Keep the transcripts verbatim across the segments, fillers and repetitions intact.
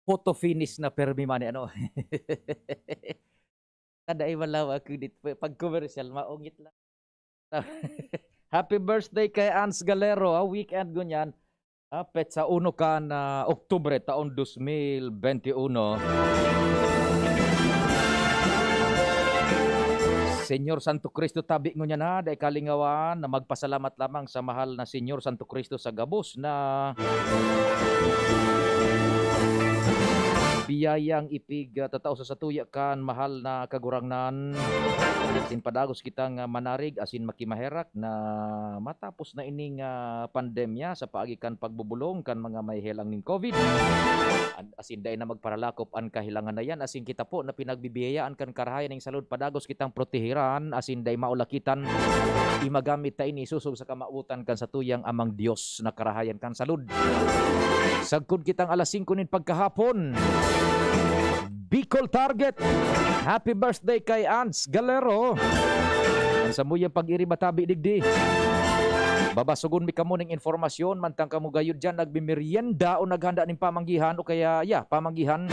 photo finish na permi man, eh, ano? Kada iba lang ako dit, pag commercial, maungit lang. Happy birthday kay Ans Galero, ah, weekend ngunyan. Ah, petsa uno kan, ah, Oktubre, taon dos mil bente uno. Señor Santo Cristo, tabi ngunyan na, dai kalingawan na magpasalamat lamang sa mahal na Señor Santo Cristo sa gabos na biyayang ipig, ah, tatao sa satuya kan mahal na Kagurangnan. Asin padagos kitang, ah, manarig asin makimaherak na matapos na ining, ah, pandemya sa paagi kan pagbubolong kan mga may helang nin covid. An-, asin dai na magparalakop an kahelangan na yan, asin kita po na pinagbibiyayaan kan karahayan nin salud, padagos kitang protehiran, asin dai maulakitan. Imagamit ta ini sosog sa kamawotan kan satuyang Amang Dios na karahayan kan salud. Sagkod kitang alas singko nin pagkahapon. Bicol Target. Happy birthday kay Ans Galero. An samuyang pag-iri matabi digdi. Babasogon mi kamo ning informasyon, mantang kamo gayod diyan nagmimerienda o naghanda nin pamanggihan o kaya, ya, pamanggihan.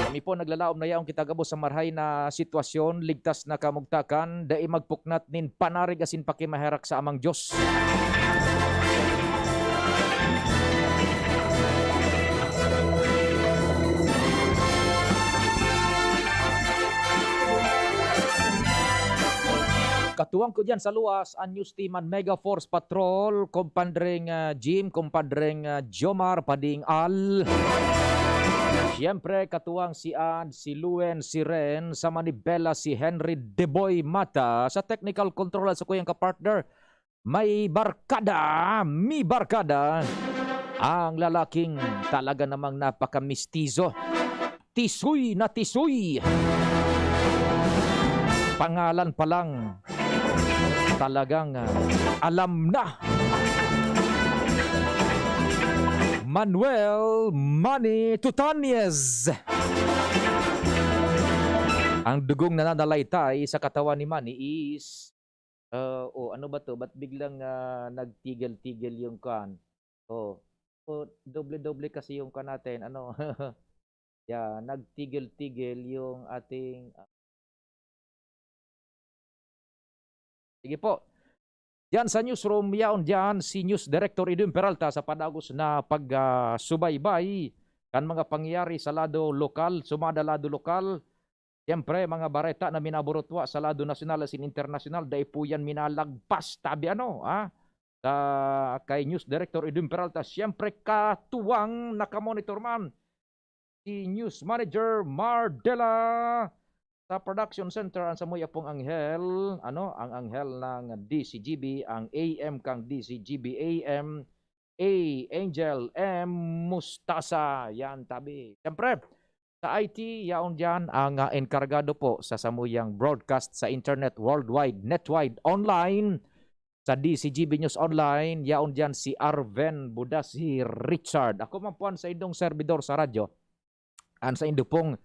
Kami po naglalaom na yaon kita gabos sa marhay na sitwasyon, ligtas na kamugtakan, dai magpuknat nin panarig asin pakimaherak sa Amang Dios. Katuwang ko diyan sa luwas, an news team, an Mega Force Patrol, Compadreng, ah, Jim, Compadreng, ah, Jomar, Pading Al. Siyempre, katuwang si Ad, si Luen, si Ren, sa Manibela, si Henry Deboy Mata, sa technical control at sa kuyang kapartner, may barkada, mi barkada, ang lalaking talaga namang napakamistizo. Tisoy na tisoy. Pangalan pa lang, talagang, ah, alam na. Manuel Manny Tutanez. Ang dugong nananalaytay sa katawan ni Manny is, ah, oh, ano ba 'to? Ba't biglang, ah, nagtigil-tigil yung kan? Oh, oh, doble-doble kasi yung kan natin, ano? Yeah, nagtigil-tigil yung ating, ah, sige po. Diyan sa newsroom, yaon diyan si News Director Edwin Peralta sa padagos na pag, ah, subaybay kan mga pangyayari sa lado lokal, sumada lado lokal. Siyempre, mga bareta na minaburutwa sa lado nasyonal asin internasyonal, dai po yan minalagpas, tabi ano, ah, sa kay News Director Edwin Peralta. Siyempre, katuwang nakamonitor man si News Manager Mardela sa Production Center, ang samuya pong anghel, ano, ang anghel ng D C G B, ang A M kang D C G B A M, A Angel M Mustasa. Yan, tabi. Siyempre, sa I T, yaon diyan ang, ah, enkargado po sa samuyang broadcast sa internet worldwide, netwide, online, sa D C G B News Online, yaon diyan si Arven Budasi Richard. Ako man po an saindong servidor sa radyo, an saindo pong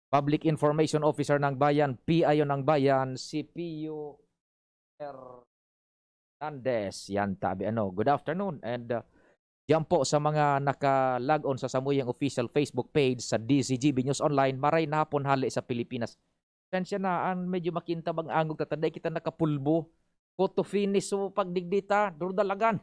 Public Information Officer ng Bayan, P I O ng Bayan, si Pio Hernandez. Yan, tabi ano. Good afternoon. And, uh, diyan po sa mga naka-log on sa samuyang official Facebook page sa D C G B News Online, maray na hapon hali sa Pilipinas. Pasensya na, an medyo makintab ang angog ta, ta dai kita nakapulbo. Photo finish, so pagdigdi ta, durudalagan.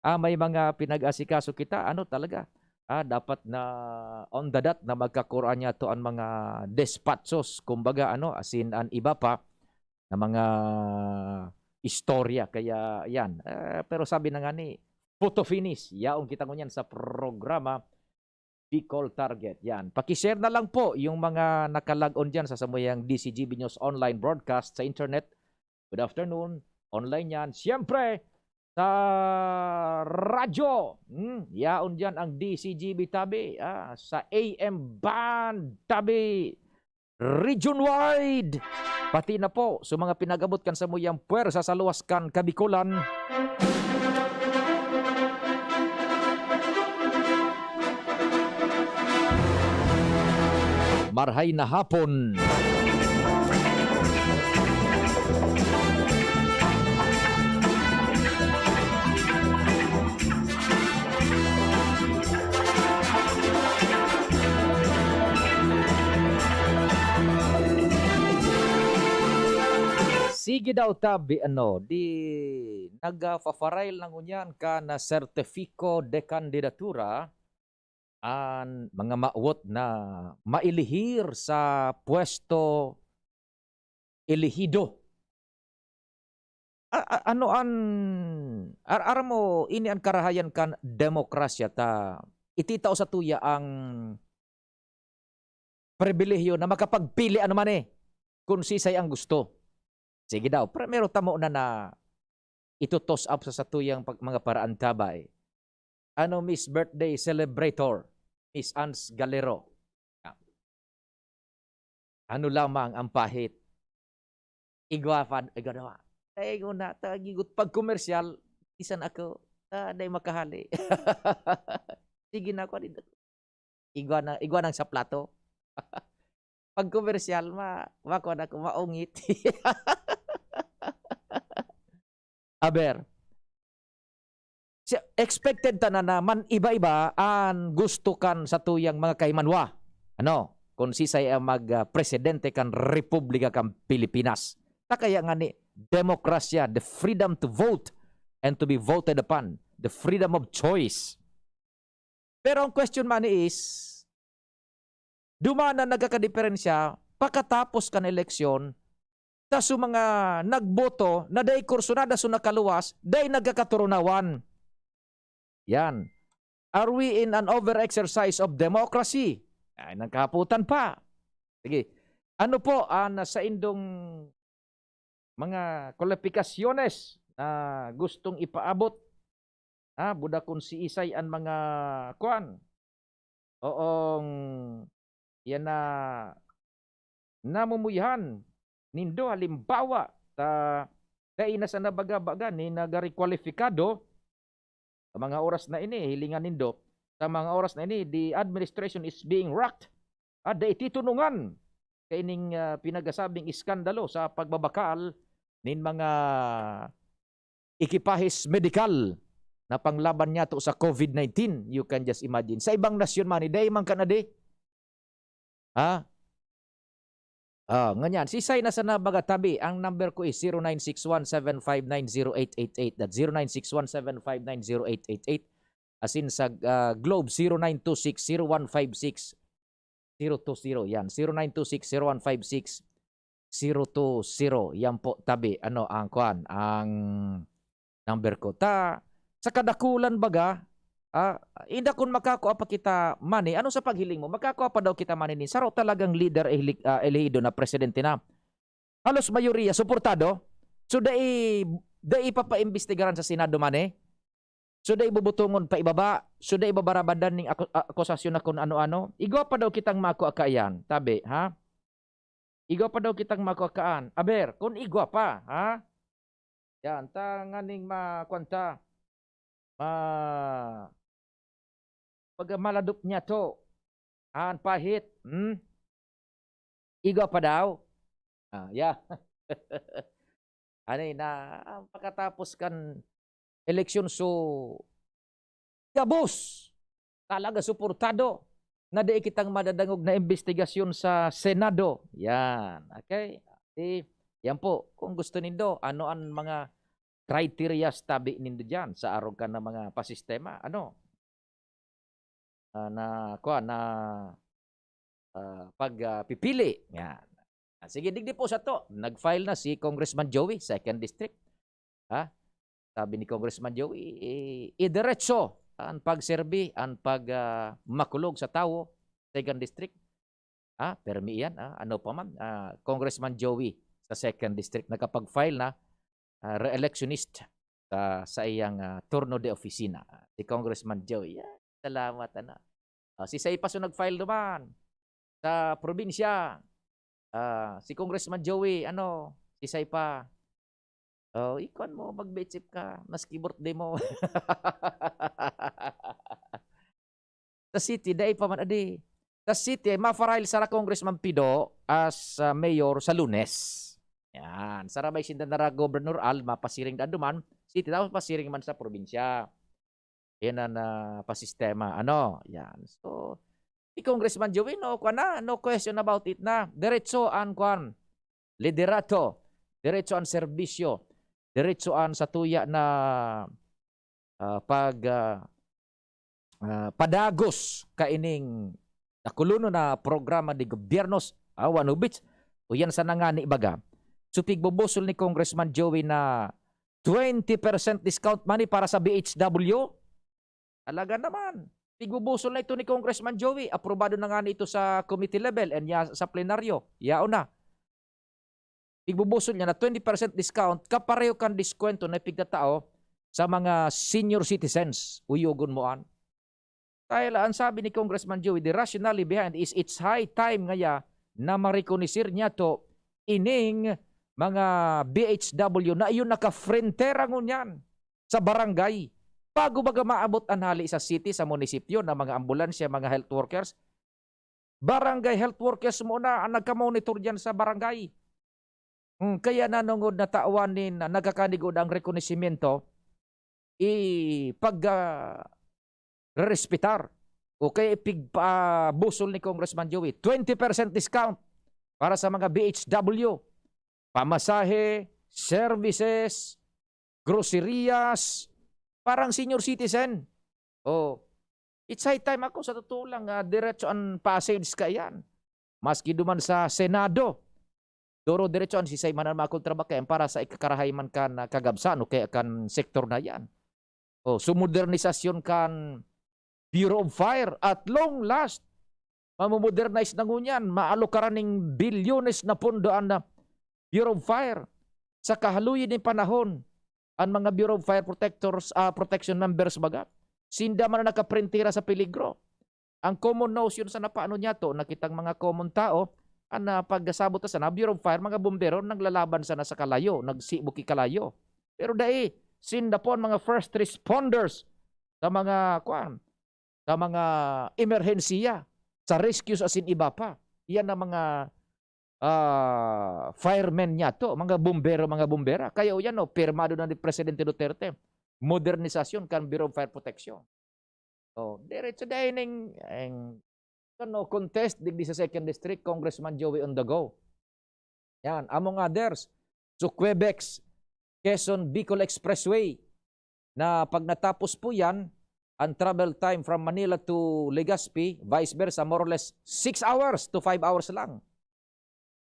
Ah, may mga pinag-asikaso kita, ano talaga, ah, dapat na on the dot na magkakuraan niya to ang mga despatsos, kumbaga, ano, as in, an iba pa na mga istorya. Kaya, yan. Eh, pero sabi na nga ni, photo finish, yaon kita ngunyan sa programa Bicol Target. Yan. Paki-share na lang po yung mga naka-log on dyan sa samuyang D C G B News online broadcast sa internet. Good afternoon. Online yan. Siyempre, sa radyo. Hmm, yaon dyan ang D C G B tabi. Ah, sa A M band tabi. Region wide. Pati na po sa mga pinag-abot kan samuyang puwersa sa luwas kan Kabikolan. Marhay na hapon. Sige daw, tabi, ano, di nagpa-file na ngunyan kan certifico de candidatura an mga mawot na mailihir sa pwesto elehido. A-, a-, ano an, ar-, aram mo, ini an karahayan kan demokrasya ta. Iti tao sa tuya ang pribilehiyo na makapagpili ano man eh, kung sisay ang gusto. Sige daw, primero tamo na na ito toss up sa satuyang pag-, mga paraan tabay. Ano, Miss Birthday Celebrator, Miss Ans Galero? Ah. Ano lamang ang pahit? Igwa pa, igwa na. Ay, igwa na, tagigot. Pag komersyal, isan ako, ah, dai makahali. Sige na ako, di-, igwa na, igwa nang sa plato. Pag komersyal, ma-, mako na ko, maungit. Aber, si-, expected ta na, na man iba-iba an gusto kan satuyang mga kahimanwa. Ano? Kung sisay ang mag, ah, presidente kan Republika kan Pilipinas. Ta kaya nga ni demokrasya, the freedom to vote and to be voted upon, the freedom of choice. Pero ang question man is, duman na nagkakadiperensya pakatapos kan eleksyon, ta su mga nagboto na dai kursunada su nakaluwas, dai nagkakaturunawan. Yan. Are we in an over-exercise of democracy? Ay, nagkahapotan pa. Sige. Ano po ang saindong mga kwalipikasyones na gustong ipaabot? Ah, buda kun siisay an mga, kuwan, oong, yan na namumuyahan nindo, halimbawa, ta dai na sana baga-baga ni nagari kwalipikado sa mga oras na ini, hilingan nindo, sa mga oras na ini, the administration is being rocked. Ah, dai titunungan kaining, ah, pinagasabing iskandalo sa pagbabakal nin mga ekipahes medikal na panglaban niyato sa COVID nineteen. You can just imagine. Sa ibang nasyon man, dai man ka na di. Ha? Ah, ngunyan, sisay na sana baga tabi, ang number ko is zero nine six one seven five nine zero eight eight eight. That's zero nine six one seven five nine zero eight eight eight. Asin sa, ah, Globe, zero nine two six zero one five six zero two zero. Yan, zero nine two six zero one five six zero two zero. Yan po, tabi, ano, ang kuwan, ang number ko. Ta, sa kadakulan baga, ah, inda kun makakua pa kita money, ano sa paghiling mo? Makakua pa daw kita money nin saro talagang lider, ehli-, ah, elehido na presidente na. Halos mayoriya, suportado. So, dai, dai papaimbestigaran sa Senado money? So, dai bubutongon pa ibaba? So, dai babarabadan ning aku-, a-, akusasyon na kun ano-ano? Igwa pa daw kitang makua kaiyan, tabi, ha? Igwa pa daw kitang makua kaan. Aber, kun igwa pa, ha? Yan, tanganing ma-, kuwan ta, ma-, pag maladop niyato, an pahit, hmm? Igwa pa daw? Ah, yeah. Ano yun, na, ah, pagkatapos kan eleksyon, so, gabos, talaga suportado na dai kitang madadangog na imbestigasyon sa Senado. Yan, okay? Di, yan po, kung gusto nindo, ano ang mga criteria tabi nindo diyan sa arog kan na mga pasistema? Ano? Ah, na, kuwan, na, ah, pag, ah, pipili. Yan. Ah, sige, digdi po sato. Nag-file na si Congressman Joey, Second District. Ha? Sabi ni Congressman Joey, i-, idiretso an pagserbi, an pag, ah, makulog sa tawo, Second District. Ah, permi iyan, ah, ano pa man, ah, Congressman Joey sa Second District nakapag-file na, ah, re-electionist sa, sa iyang, ah, turno de oficina. Ah, si Congressman Joey, ah, salamat, ano. Ah, si Saipas yung nag-file naman sa probinsya. Ah, si Congressman Joey, ano, si Saipa. Oh, ikuan mo, magbitsip ka, maski birthday mo. Sa city, dai pa man adi. Sa city, ma-file sara Congressman Pido as, ah, mayor sa Lunes. Yan. Sara may sinda nara Governor Al, mapasiring da duman. City, tapos pasiring man sa probinsya. Yan ang, ah, pasistema. Ano? Yan. So, si Congressman Joey, no, kuwan na, no question about it na. Diretso ang kuwan. Liderato. diretso an serbisyo, diretso an satuya na, ah, pag, ah, ah, padagos kaining nakulonon na programa de gobyernos, ah, one of which, o yan sana ngani baga. So, pigbubusol ni Congressman Joey na twenty percent discount money para sa B H W. Talaga naman. Pigbubusol na ito ni Congressman Joey. Aprobado na ngani ito sa committee level and ya-, sa plenaryo. Yaon na. Pigbubusol niya na twenty percent discount, kapareho kan diskwento na ipigtatao sa mga senior citizens. Uyogon mo an. Dahil ang sabi ni Congressman Joey, the rationale behind is it's high time ngaya na marekonoser niyato ining mga B H W na iyon naka-frontera ngunyan sa barangay. Bago baga maabot an hali sa city, sa munisipyo, na mga ambulansya, mga health workers, barangay health workers muna ang nagka-monitor diyan sa barangay. Hmm, kaya nanongod na tawan nin nagkakanigodan ang rekonosimento, ipag, ah, rerespetar o kaya ipigpabusol ni Congressman Joey, twenty percent discount para sa mga B H W, pamasahe, services, groceries, parang senior citizen. Oh, it's high time ako, sa totoo lang, ah, diretso an passage kaiyan. Maski duman sa Senado, duro diretso an sisay man an mga kontrabakyan para sa ikakarahay man kan, ah, kagabsan o kaya kan sektor na yan. Oh, so modernisasyon kan Bureau of Fire at long last, mamomodernize na ngunyan, maalokaran ning bilyones na pondo an, ah, Bureau of Fire. Sa kahaluyon nin panahon, an mga Bureau of Fire Protectors, ah, Protection members baga, sinda man an nakaprentira sa peligro. Ang common notion sana paano niyato na kitang mga common tao, an, ah, pagkasabot na sana, Bureau of Fire, mga bombero, naglalaban sana sa kalayo, nagsibo ki kalayo. Pero dai, sinda po an mga first responders sa mga, kuwan, sa mga emerhensiya, sa rescues asin iba pa. Iyan ang mga, ah, firemen niyato, mga bombero, mga bombera. Kaya o yan, no, pirmado na ni Presidente Duterte, modernisasyon kan Bureau of Fire Protection. Oh, diretso dai ning, eng, ano, contest digdi sa Second District, Congressman Joey Ondogo. Yan, among others, so Quebec's Quezon Bicol Expressway, na pag natapos po yan, ang travel time from Manila to Legazpi, vice versa, more or less six hours to five hours lang.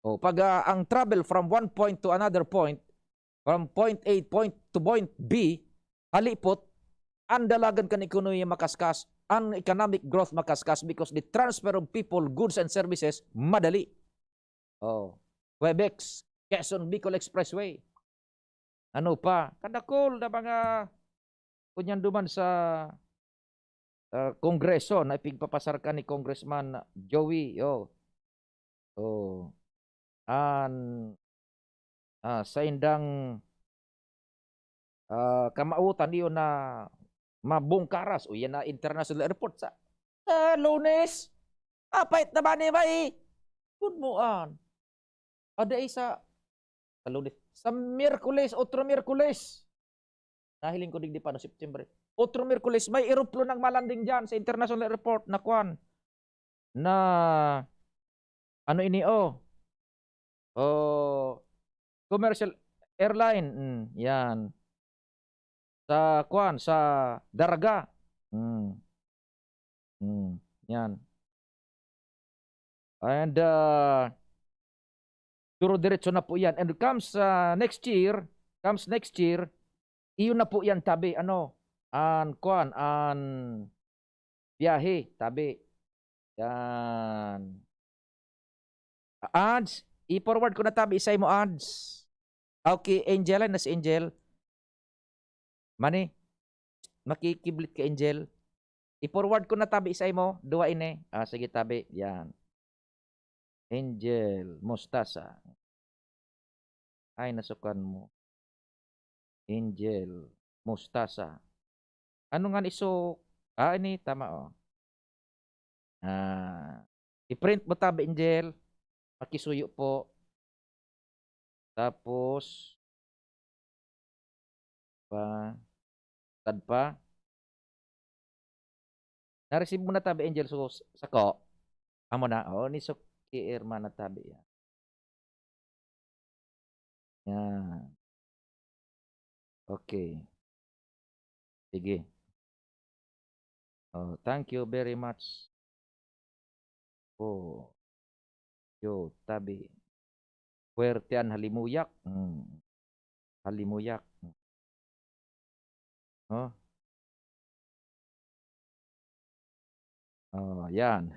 O, pag, ah, ang travel from one point to another point, from point A point to point B, halipot, ang dalagan kan ekonomiya makaskas, ang economic growth makaskas because the transfer of people, goods, and services, madali. Oh, Quebec's Quezon Bicol Expressway. Ano pa? Kadakol na mga kunyan duman sa, ah, Kongreso na ipigpapasar ka ni Congressman Joey. Oh. Oh. An, ah, saindang, ah, kamawotan iyo na mabungkaras o yan na international airport sa, sa Lunes. Apay ta ba ni bay? Kun mo an. Ada isa sa Lunes. Sa Miyerkules, otro Miyerkules. Nahiling ko digdi pa, no, September. Otro Miyerkules, may eroplano nang malanding dyan sa International Airport na kwan. Na, ano ini, oh? Oh, commercial airline. Mm, yan. Sa kwan, sa Daraga. Mm. Mm, yan. And, ah, duro diretso na po yan. And comes, ah, next year, comes next year, iyon na po yan, tabi, ano, an, kwan, an biyahe, tabi. Yan. Ads, i-forward ko na tabi, isay mo ads. Okay, Angel, ay, na si Angel. Mani, makikiblit ka, Angel. I-forward ko na tabi sa imo, duwa ini. Ah, sige, tabi. Yan. Angel Mostasa. Ay, nasukan mo. Angel Mostasa. Ano nga ni so, ah, ini, tama, oh. Ah, i-print mo tabi, Angel. Makisuyo po. Tapos, pa, tad pa. Na-receive mo na tabi, Angel, so, s-, sako? Amo na, oh, ni so, ki Irma na tabi yan. Yan. Okay. Sige. Oh, thank you very much. Oh. Yo, tabi. Puwerte an halimuyak. Hmm. Halimuyak. Oh. Oh, yan.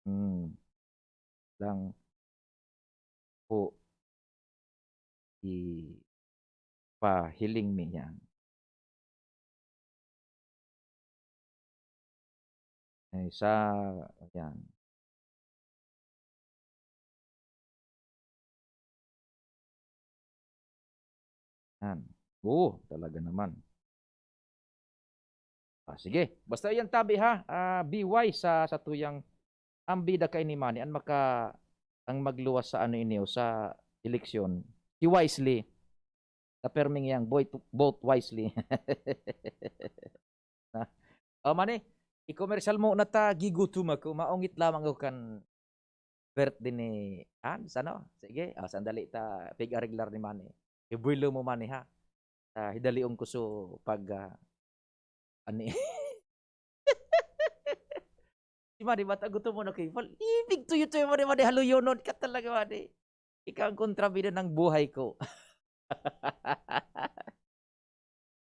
Hmm. Lang po ipahiling mi yan. Ay, sa, yan. Yan. Oo, talaga naman. Ah, sige. Basta yan tabi ha. Ah, be wise sa, sa tuyang ang bida kaini man, an maka-, ang magluwas sa ano ini o sa eleksyon, si Wisely. Sa perming yang vote, vote wisely. Na, oh, mani, i-commercial mo na ta, gigutom ako, maungit lamang ako kan birthday ni, ah, sa ano? Sige, ah, sandali ta, pig-areglar ni mani. Ibuelo mo mani ha. Ah, hidalion ko so pag, ah, ani. Si mani, bata gutom mo na kayo. Ibig tuyo tuyo mo ni mani, haluyonon ka talaga mani. Ikaw ang kontrabida ng buhay ko.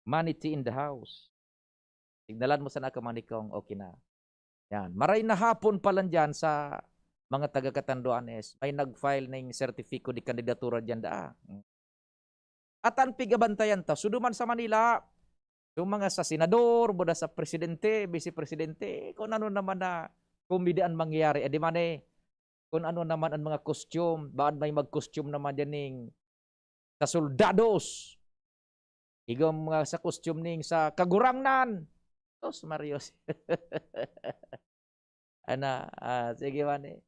Maniti in the house. Tignalan mo sana ako, Manikong, okay na. Yan. Maray na hapon pa lang dyan sa mga taga Catanduanes, may nag-file ning sertifiko de kandidatura dyan daa. At ang pigabantayan ta, so duman sa Manila, yung mga sa senador, buda sa presidente, vice presidente, kung ano naman na komedya ang mangyayari, eh, di man eh, kung ano naman ang mga costume, baan may mag-costume naman dyan ning sa soldados. Igom nga sa costume ning sa Kagurangnan. Sus, Marios. Ana, ah, sige man eh.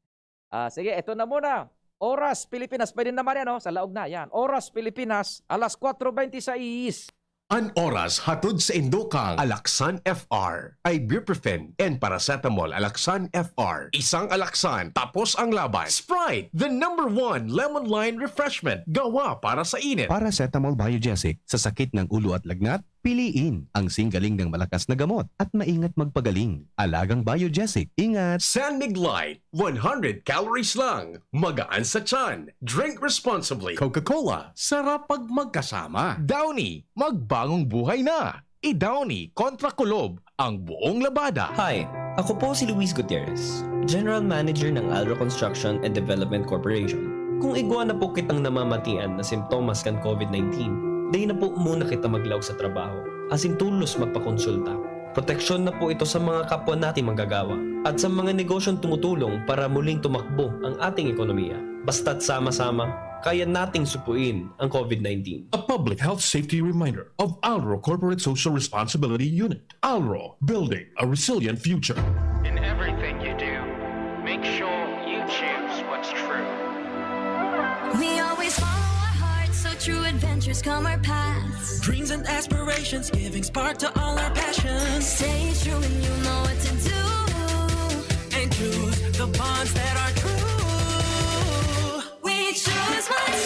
Ah, sige, eto na muna. Oras Pilipinas, pwede naman yan, oh, sa laog na, yan. Oras Pilipinas, alas kwatro beintiseis. An oras hatod sa indokang Alaxan F R, ibuprofen and paracetamol. Alaxan F R, isang Alaxan, tapos ang laban. Sprite, the number one lemon lime refreshment, gawa para sa init. Paracetamol Biogesic, sa sakit ng ulo at lagnat, piliin ang singgaling ng malakas na gamot at maingat magpagaling. Alagang Biogesic, ingat! San Mig Light, one hundred calories lang, magaan sa tiyan. Drink responsibly. Coca-Cola, sarap pag magkasama. Downy, magbagong buhay na. I-Downy kontra kulob ang buong labada. Hi, ako po si Luis Gutierrez, General Manager ng Alro Construction and Development Corporation. Kung igwa na po kitang namamatian na simptomas kan COVID nineteen, dai na po muna kita maglaog sa trabaho, asin tolos magpakonsulta. Proteksyon na po ito sa mga kapwa nating manggagawa at sa mga negosyong tumutulong para muling tumakbo ang ating ekonomiya. Basta't sama-sama, kaya nating supuin ang COVID nineteen. A public health safety reminder of Alro Corporate Social Responsibility Unit. Alro, building a resilient future. In everything you do, make sure you choose what's true. We always follow our hearts, so true adventures come our paths. Dreams and aspirations giving spark to all our passions. Stay true and you know what to do. And choose the bonds that are true. We choose what's